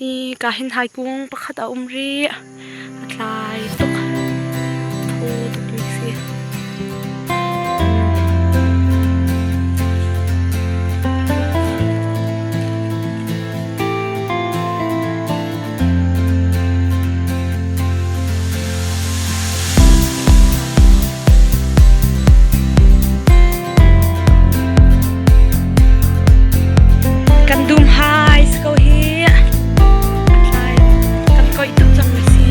Hi ka hin haikung pakhat a um rih. A tlai tuk. Thaw tuk mi si. Kan dum hai si ko hi. A tlai. Kan koih tuk cang mi si.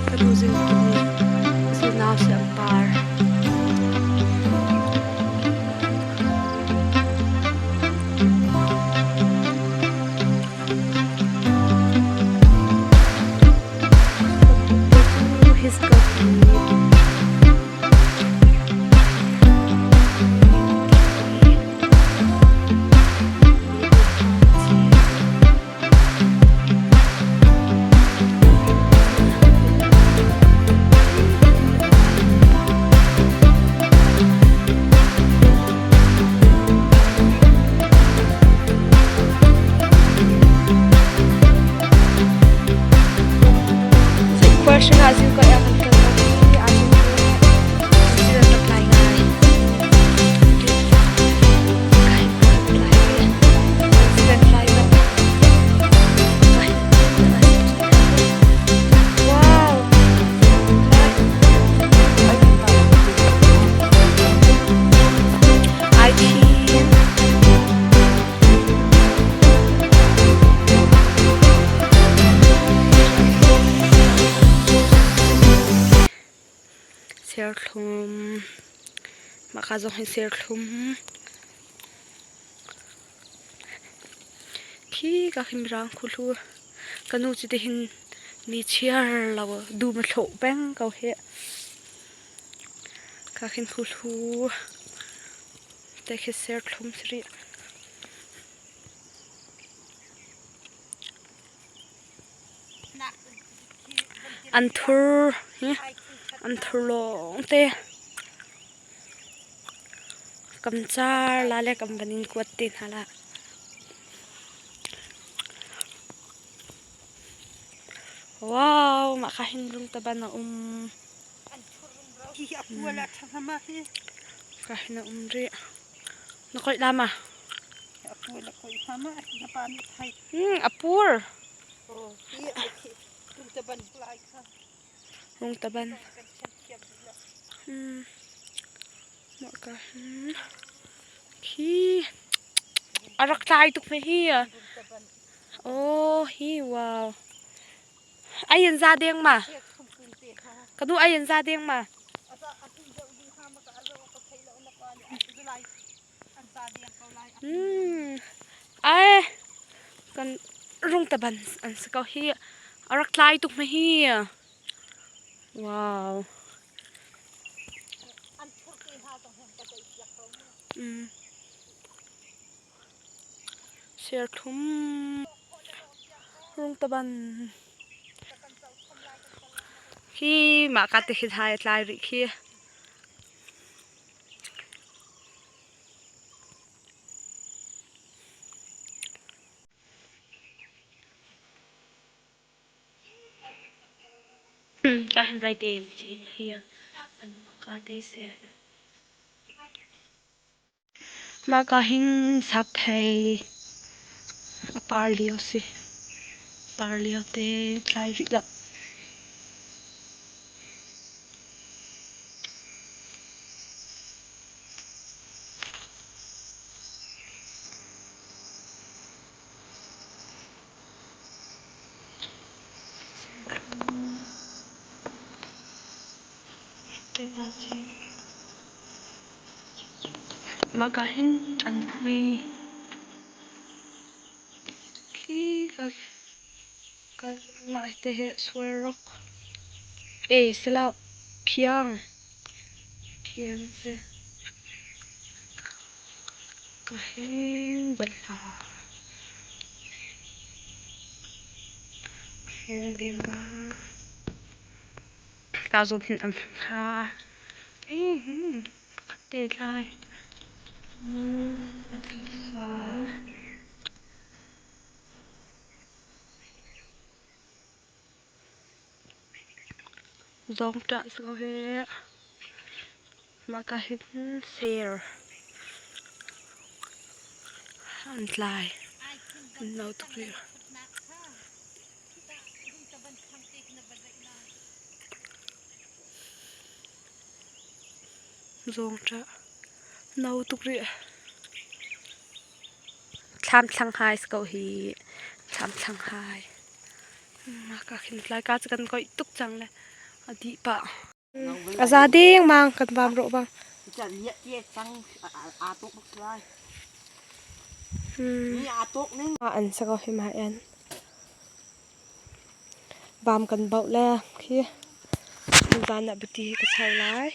Ka nu zingtu nau si an par. His Question ah zing ko ya kan kal Serthlum mah ka zong hi serthlum khi ka khi mirang khuhlu ka nu cu tihin ni chiar lo dum a thlawh peng ko hi ka khin khuhlu te khi serthlum si rih. Anthur hi anthur lawngte kam car la le kam van in kuat te hna la. Wow, mah ka hin lung taban a um. Ka hin a um rih. Na koih la ma? A pur. Rungtaban. Mah ka hin. Khi a rak tlai tuk ve hi. Oh, hi wow. Ai in za deng ma? Ka nu ai in za deng ma? Ai kan rungtaban an si ko hi. A rak tlai tuk hme hi. Wow. Serthlum rungtaban hi mah ka te khi thai a tlai rih khi. Ka han vai te hi an ka te se. Mah ka hin sapphei a par lio si. Par lio te tlai rih lo. Mah ka hin an hui. Khi ka ka mah te hi sual rok. E sila phiang. Phiang si. Ka hin banhla. Hin ding Ka zawn hin an ha. Te tlai. Zawngṭah si ko hi. Mah ka hin ser an tlai. An no tuk rih. Zawngṭah no tuk rih. Thlam thlang hai si ko hi. Thlam thlang hai. Ka khin tlai ka cu kan koih tuk cang le a dih pah. A za dengmang kan vam rawh bang. An sa ko hi ma en. Bam kan bauh le khi zan ah buti ka chau lai.